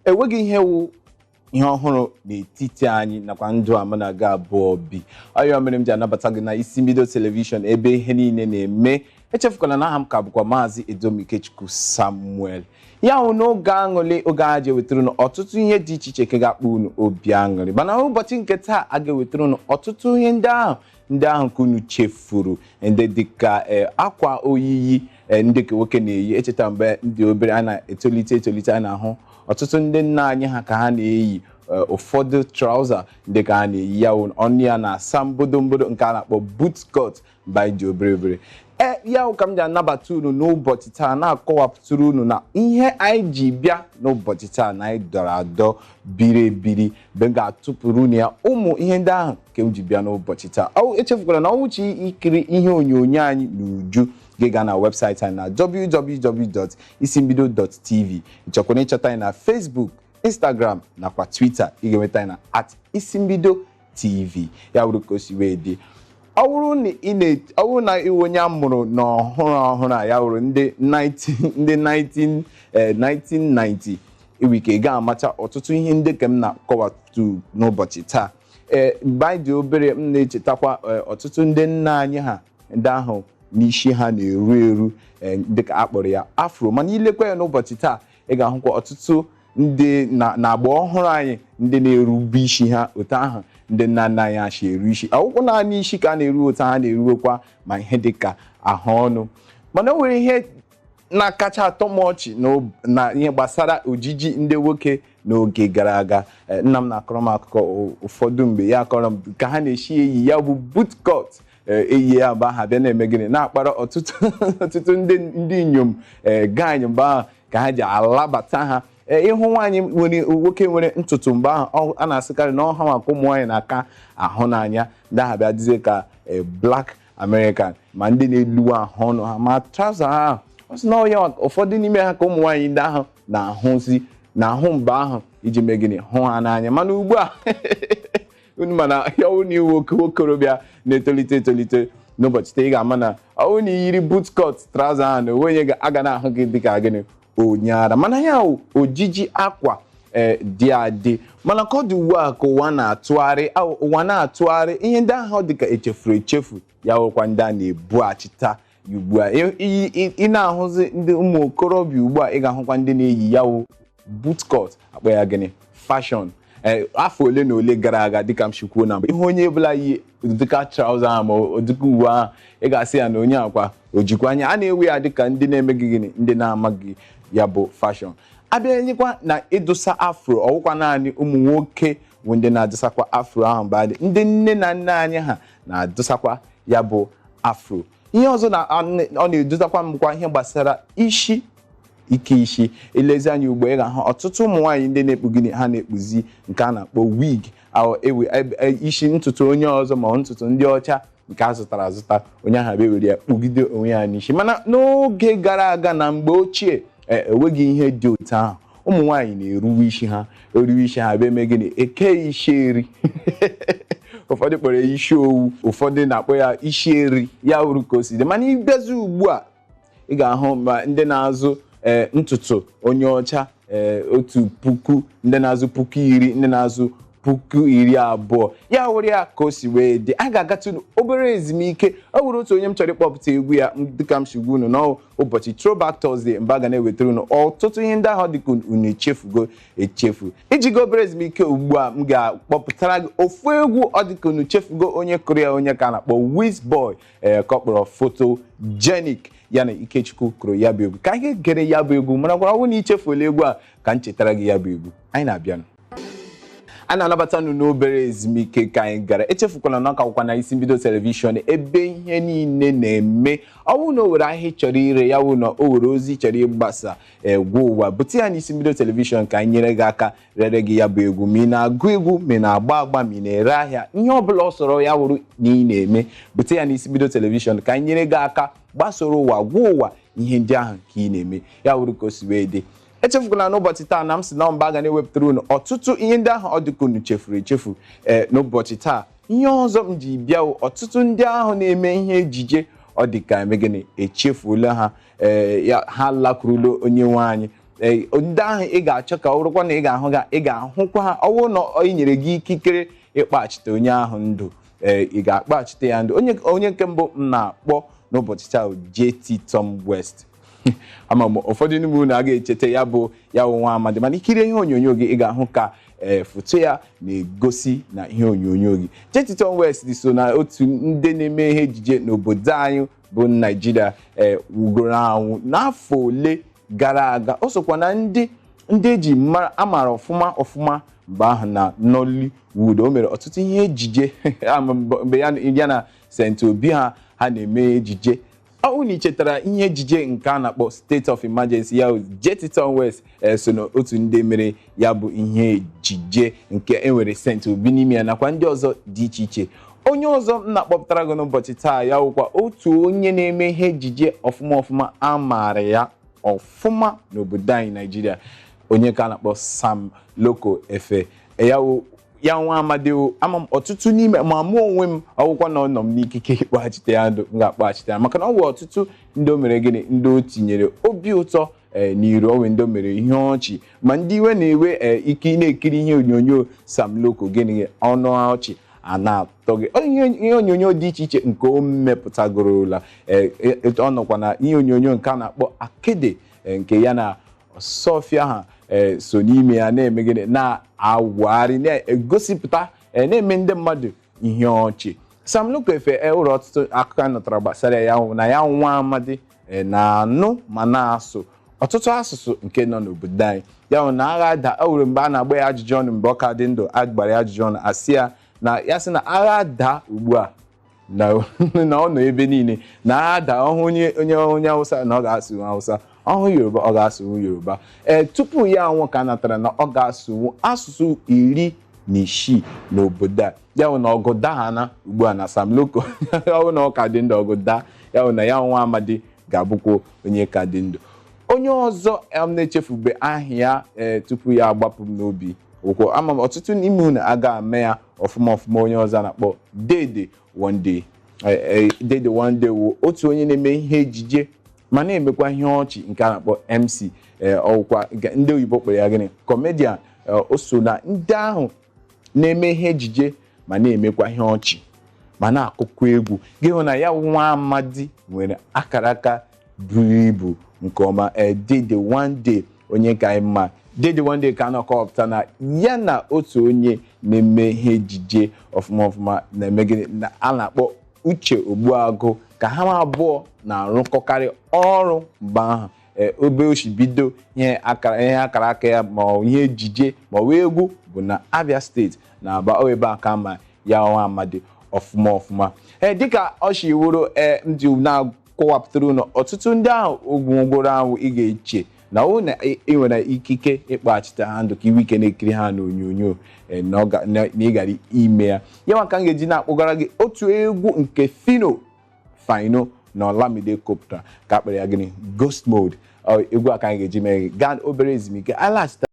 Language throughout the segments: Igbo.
Enweghị ihe wụ ihe ọhụrụ n'etiti anyị nakwa ndụ a mụ na gị abụọ bi. Ọ ya mere m ji anabata gị na Isi Mbido Television, ebe ihe niile na-eme. Echefukwala na aha m ka bụkwa Maazị Edomikechukwu Samuel. Ya hụ n'oge aṅụrị, oge a ji ewetara unu ọtụtụ ihe dị iche iche nke ga-akpọ unu obi aṅụrị. Mana ụbọchị nke taa, a ga-ewetara unu ọtụtụ ihe ndị ahụ nke unu chefuru, ndị dịka akwa oyiyi ndị ka nwoke na-eyi. Echeta mgbe ndị obere a na-etolite etolite, a na-ahụ ọtụtụ ndị nna anyị ha ka ha na-eyi ụfọdụ trouser ndị ka ha na-eyi, ya wụ ọnụ ya na-asa mbodo mbodo, nke a na-akpọ boot cut mgbe anyị dị obere obere. Ee, ya wụ ka m ji anabata unu n'ụbọchị taa, na-akọwapụtara unu na ihe anyị ji bịa n'ụbọchị taa na anyị dọrọ adọ biri ebiri, mgbe m ga-atụpụrụ unu ya ụmụ ihe ndị ahụ nke m ji bịa n'ụbọchị taa. Ọ echefukwara na ọwụchi ikiri ihe onyonyo anyị n'uju, gị gaa na webụsaịtị anyị na www.isimbido.tv. Ịchọkwana ịchọta anyị na Facebook, Instagram nakwa Twitter, ị ga-enweta anyị na @IsimbidoTV. Ya wụrụ ka o si wee dị. Ọ bụrụ na ịwụ onye a mụrụ n'ọhụrụ ọhụrụ a, ya wụrụ ndị 19 ndị 19 1990, iwe ike ga-amacha ọtụtụ ihe ndị ka m na-akọwatu n'ụbọchị taa. Ee, mgbe anyị dị obere, m na-echetakwa ọtụtụ ndị nna anyị ha ndị ahụ n'isi ha na-eru eru, dịka a kpọrọ ya afro. Mana ilekwa ya n'ụbọchị taa, ị ga-ahụkwa ọtụtụ ndị na agba ọhụrụ anyị ndị na-erube isi ha otu ahụ ndị nna nna anyị ha si eru isi. Ọwụkwụ naanị isi ka a na-eru otu ha na-eruwekwa ma ihe dịka ahụ ọnụ. Mana o nwere ihe na-akacha atọ m ọchị na ihe gbasara ojiji ndị nwoke n'oge gara aga. Nna m na-akọrọ m akụkọ ụfọdụ mgbe ya akọrọ m ka ha na-esi eyi ya bụ boot cut, eyi ya mgbe ahụ abịa na-eme gịnị, na-akpara ọtụtụ ọtụtụ ndị inyom gaanyị mgbe ahụ ka ha ji alabata ha. Ịhụ nwaanyị nwere nwoke nwere ntutu mgbe ahụ, a na-asịkarị na ọha maka ụmụ nwaanyị na-aka ahụ n'anya. Ndị ahụ bịa dịzie ka Black American, ma ndị na-eluwe ahụ ọnụ ha ma trouser ha ahụ. Ọ sị na ọ ya ụfọdụ n'ime ha ka ụmụ nwaanyị ndị ahụ na-ahụzi na-ahụ mgbe ahụ iji mee gịnị, hụ ha n'anya. Mana ugbu a, unu mana ya ọwụ na iwu oke okorobịa na-etolite etolite n'ụbọchị taa, ị ga-ama na ọwụ na iyiri boot cut trouser ahụ na onwe onye aga na-ahụ gị dịka gịnị, onye ara. Mana ya wụ ojiji akwa dị adị. Mana ka ọ dị ugbu a, ka ụwa na-atụgharị, ụwa na-atụgharị, ihe ndị ahụ dịka echefuru echefu ya wụkwa ndị a na-ebughachita ugbu a. Ị na-ahụzi ndị ụmụ okorobịa ugbu a, ị ga-ahụkwa ndị na-eyi ya wụ boot cut, akpọ ya gịnị, fashion. Ee, afọ ole na ole gara aga, dịka m si kwuo na mbụ, ihe onye ọbụla yi dịka trouser ahụ ma dịka uwe ahụ, ị ga-asị ya na onye akwa ojikwa anya a na-ewe ya dịka ndị na-emeghị gịnị, ndị na-amaghị ya bụ fashion. Abịa nyekwa na ịdụsa afro, ọwụkwa naanị ụmụ nwoke bụ ndị na-adụsakwa afro ahụ mgbe adị, ndị nne na nna anyị ha na-adụsakwa ya bụ afro. Ihe ọzọ na ọ na-eduzakwa mbụkwa ihe gbasara isi ike isi. Elezi anya ugbo, ị ga-ahụ ọtụtụ ụmụ nwaanyị ndị na-ekpu gịnị, ha na-ekpuzi nke a na-akpọ wig, ewe isi ntutu onye ọzọ ma ọ ntutu ndị ọcha nke a zụtara azụta, onye ahụ abịa were ya kpugide onwe ya n'isi. Mana n'oge gara aga, na mgbe ochie, enweghị ihe dị otu ahụ. Ụmụ nwaanyị na-eruwe isi ha, eruwe isi ha, bịa eme gịnị, eke isi eri. Ụfọdụ kpọrọ ya isi owu, ụfọdụ na-akpọ ya isi eri. Ya wuru ka o si dị. Mana ịbịazi ugbu a, ị ga-ahụ ma ndị na-azụ ntutu onye ọcha 1,000, ndị na-azụ 10,000, ndị na-azụ 20,000. Ya wụrụ ya ka o si wee dị. A ga-agatụ obere ezumike. Ọ wụrụ otu onye m chọrọ ịkpọpụta egwu ya, dịka m si gwa unu n'ụbọchị Throwback Thursday, mgbe a ga na-ewetara unu ọtụtụ ihe ndị ahụ dịka unu echefugo echefu. Iji ga obere ezumike ugbu a, m ga-akpọpụtara gị ofu egwu ọ dịka unu chefugo onye kụrụ ya, onye ka a na-akpọ Wizboy, ee, ka ọ kpọrọ Photogenic. Ya na Ikechukwu kụrụ ya bụ egwu. Ka anyị gere ya bụ egwu, mara gwara ọ bụrụ na ichefuola egwu a, ka m chetara gị ya bụ egwu. Anyị na-abịanụ. A na-anabata unu n'obere ezumike ka anyị gara. Echefukwala na ọka akwụkwọ na Isi Mbido Television, ebe ihe niile na-eme. Ọ bụrụ na o were ahịa ị chọrọ ire, ya wụ na o were ozi ị chọrọ ịgbasa gwa ụwa, bute ya n'Isi Mbido Television ka anyị nyere gị aka rere gị ya bụ egwu. Ma ị na-agụ egwu, ma ị na-agba agba, ma ị na-ere ahịa, ihe ọ bụla ọ sọrọ ya wụrụ na ị na-eme, bute ya n'Isi Mbido Television ka anyị nyere gị aka gbasoro ụwa, gwa ụwa ihe ndị ahụ ka ị na-eme. Ya wụrụ ka o si wee dị. Echefukwala n'ụbọchị taa na m si na mba ga na-ewepụtara unu ọtụtụ ihe ndị ahụ ọ dịka unu chefuru echefu. Ee, n'ụbọchị taa, ihe ọzọ m ji bịa, ọtụtụ ndị ahụ na-eme ihe ejije ọ dị ka eme gịnị, echefuola ha. Ee, ya ha lakwurula onye nwe anyị. Ndị ahụ ị ga-achọ ka ọ bụrụkwa na ị ga-ahụ ga ị ga-ahụkwa ha. Ọ bụrụ na ọ nyere gị ikikere ịkpaghachite onye ahụ ndụ, ị ga-akpaghachite ya ndụ. Onye nke mbụ m na-akpọ n'ụbọchị taa bụ JT Tom West. Ama m ụfọdụ n'ime unu a ga-echeta ya bụ ya bụ nwa amadi, mana ikiri ihe onyonyo gị, ị ga-ahụ ka foto ya na-egosi na ihe onyonyo gị. JT Tom West dị so na otu ndị na-eme ihe ejije n'obodo anyị bụ Naijiria, wugoro anwụ n'afọ ole gara aga. O sokwa na ndị eji mara amara ọfụma ọfụma mgbe ahụ na Nollywood. O mere ọtụtụ ihe ejije ama mgbe ya na St. Obi ha na-eme ejije. Ọ bụrụ na ị chetara ihe ejije nke a na-akpọ State of Emergency, ya bụ JT Tom West so n'otu ndị mere ya bụ ihe ejije nke enwere St. Obi n'ime ya nakwa ndị ọzọ dị iche iche. Onye ọzọ m na-akpọpụtara gị n'ụbọchị taa, ya wụkwa otu onye na-eme ihe ejije ọfụma ọfụma, a maara ya ọfụma n'obodo anyị Naijiria, onye ka a na-akpọ Sam Loco Efe. Ya wụ ya nwa amadi o, ama m ọtụtụ n'ime ma mụ onwe m, ọgwụkwa na ọ nọ m n'ikike ịkpọghachite ya ndụ, m ga-akpọghachite ya, maka na ọ bụ ọtụtụ ndị o mere gịnị, ndị o tinyere obi ụtọ n'iru onwe, ndị o mere ihe ọchị, ma ndị iwe na-ewe. Ike ị na-ekiri ihe onyonyo Sam Loco, gịnị, ọnụ ọchị a na-atọ gị. Ihe onyonyo dị iche iche nke o mepụtagorola, ọ nọkwa na ihe onyonyo nke a na-akpọ Akede, nke ya na Ọsọfịa ha so n'ime ya na-eme gịnị, na-awagharị, na-egosipụta, na-eme ndị mmadụ ihe ọchị. Sam Loco Efe, ụlọ ọtụtụ akụkọ a nụtara gbasara ya na ya nwa amadi na-anụ ma na-asụ ọtụtụ asụsụ nke nọ n'obodo anyị. Ya bụ na agha da, o nwere mgbe a na-agba ya ajụjụ ọnụ mgbe ọ ka dị ndụ, a gbara ya ajụjụ ọnụ, asị ya na ya sị na agha daa ugbu a na ọ nọ ebe niile, na agha daa, ọhụ onye Hausa na ọ ga-asụ Hausa, ọhụ Yoruba ọ ga-asụwu Yoruba. Tupu ya anwụ ka a natara na ọ ga-asụwu asụsụ 16 n'obodo a. Ya bụ na ọgụ dahana ugbu a na Sam Loco, ọ bụ na ọ ka dị ndụ, ọgụ daa, ya bụ na ya nwa amadi ga-abụkwa onye ka dị ndụ. Onye ọzọ m na-echefube aha ya tupu ya agbapụ m n'obi ụkwụ, ama m ọtụtụ n'ime unu aga ame ya ọfụma ọfụma, onye ọzọ a na-akpọ Dede One Day. Dede One Day wụ otu onye na-eme ihe ejije ma na-emekwa ihe ọchị nke a na-akpọ MC, ọwụkwa nke ndị oyibo kpọrọ ya gịnị, comedian. O so na ndị ahụ na-eme ihe ejije ma na-emekwa ihe ọchị ma na-akụkọ egwu. Gị hụ na ya nwa amadi nwere akara aka buru ibu nke ọma. Dede One Day, onye ka anyị mma Dede One Day ka a na-akọwapụta na ya na otu onye na-eme ihe ejije ọfụma ọfụma na-eme gịnị, na a na-akpọ Uche Ogbuagụ, ka ha abụọ na-arụkọkarị ọrụ mgbe ahụ. Ebe o si bido ihe akara aka ya ma ọ ihe ejije ma ọ bụ egwu bụ na Abia Steeti na Aba, ọ ebe aka ma ya nwa amadi ọfụma ọfụma. Dịka ọ si wuru, ndị na-akọwapụtara ụlọ ọtụtụ ndị ahụ ogwugworo ahụ, ị ga-eche na ọ na ị nwere ikike ịkpaghachite ha ndụ ka iwe ike na-ekiri ha n'onyonyo, na ị gara ime ya. Ya maka m ga-eji na-akpọgara gị otu egwu nke Fino Fino na Olamide kopụtara ka akpara ya gịnị, Ghost Mode. Egwu a ka anyị ga-eji mee gị gaa obere ezumike alaghachita.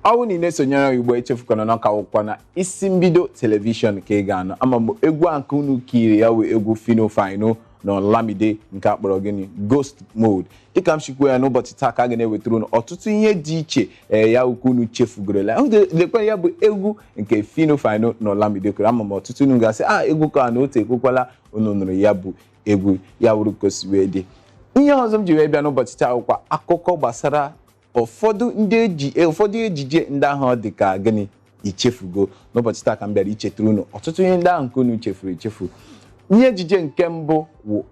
Ọ bụrụ na ị na-esonyere anyị ugbo, echefukwana na ọka wụkwa na Isi Mbido Telivishọn ka ị ga-anọ. Ama m egwu a nke unu kiri ya wee egwu Fino Fino na Olamide nke akpọrọ gịnị, Ghost Mode. Dịka m sikwa ya n'ụbọchị taa ka a ga na-ewetara unu ọtụtụ ihe dị iche, ya ukwu unu chefugorola. Lekwa ya bụ egwu nke Fino Fino na Olamide kwere. Ama m ọtụtụ unu ga-asị a egwu ka na otu ekwekwala unu nụrụ ya bụ egwu ya wuru ka o si wee dị. Ihe ọzọ m ji wee bịa n'ụbọchị taa bụkwa akụkọ gbasara ụfọdụ ndị eji ụfọdụ ejije ndị ahụ dị ka gịnị ichefugo. N'ụbọchị taa ka m bịara ichetara unu ọtụtụ ihe ndị ahụ nke unu chefuru echefu. Ihe ejije nke mbụ wụ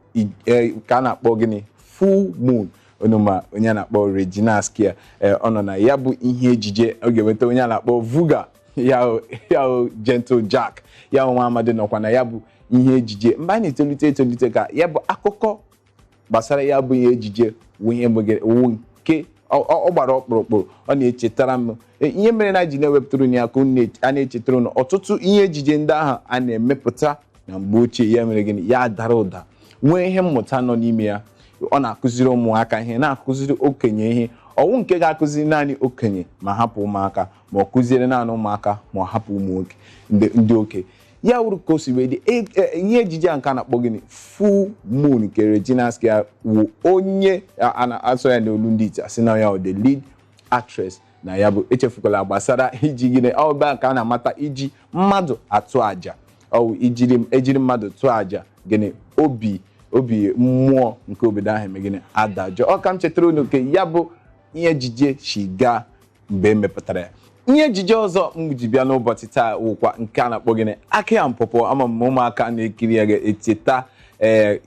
ka a na-akpọ gịnị, Full Moon. Unu ma onye a na-akpọ Regina Askia, ọ nọ na ya bụ ihe ejije. Ọ ga-enweta onye a na-akpọ Vuga ya, Gentle Jack, ya nwa amadi nọkwa na ya bụ ihe ejije. Mgbe a na-etolite etolite ka ya bụ akụkọ gbasara ya bụ ihe ejije wụ ihe wụ nke ọ gbara ọkpụrụkpụ. Ọ na-echetara m ihe mere na ji na-ewepụtara ya ka a na-echetara unu ọtụtụ ihe ejije ndị ahụ a na-emepụta na mgbe ochie. Ya mere gịnị, ya dara ụda, nwee ihe mmụta nọ n'ime ya. Ọ na-akụziri ụmụaka ihe, na-akụziri okenye ihe. Ọwụ nke ga-akụziri naanị okenye ma hapụ ụmụaka, ma ọ kụziere naanị ụmụaka ma ọ hapụ ụmụ nwoke ndị okenye. Ya wuru ka o si wee dị. Ihe ejije a nke a na-akpọ gịnị, Full Moon, nke Regina Askia wụ onye a na-asọ ya n'olu ndị ite, asị na ya wụ the lead actress na ya. Bụ echefukwala gbasara iji gịnị, ọ bụ ka a na-amata iji mmadụ atụ àjà. Ọ bụ ijiri ejiri mmadụ tụọ àjà gịnị, obi mmụọ nke obodo ahụ eme gịnị, adajọ. Ọ ka m chetara unu nke ya bụ ihe ejije shiga mgbe e mepụtara ya. Ihe ejije ọzọ m ji bịa n'ụbọchị taa wụkwa nke a na-akpọ gịnị, Akị and Pọpọ. Ama m ụmụaka na-ekiri ya ga-echeta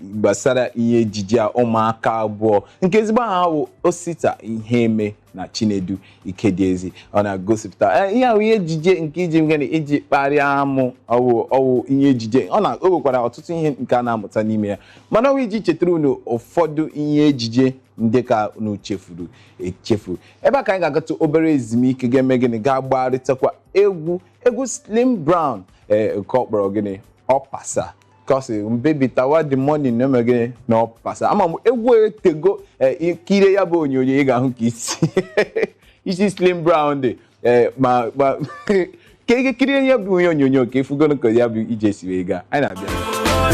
gbasara ihe ejije a. Ụmụaka abụọ nke ezigbo aha wụ Osita Iheme na Chinedu Ikediezi. Ọ na-agosipụta ihe ahụ, ihe ejije nke iji gịnị, iji kparịa amụ. Ọwụ ihe ejije ọ na o nwekwara ọtụtụ ihe nke a na-amụta n'ime ya, mana ọwụ iji chetara unu ụfọdụ ihe ejije ndị ka unu chefuru echefu. Ebe a ka anyị ga-agatụ obere ezumike, ga-eme gịnị, ga-agbarịtakwa egwu Slim Brown, nke ọ kpọrọ gịnị, Ọpasa, ka ọ sị baby tawa the money na eme gịnị na ọpasa. Ama m egwu etego. Kirie ya bụ onyonyo, ị ga-ahụ ka isi Slim Brown dị. Ma ka ị kirie ya bụ ihe onyonyo ka ịfụgoro ka ya bụ ije si wee gaa. Anyị na-abịa.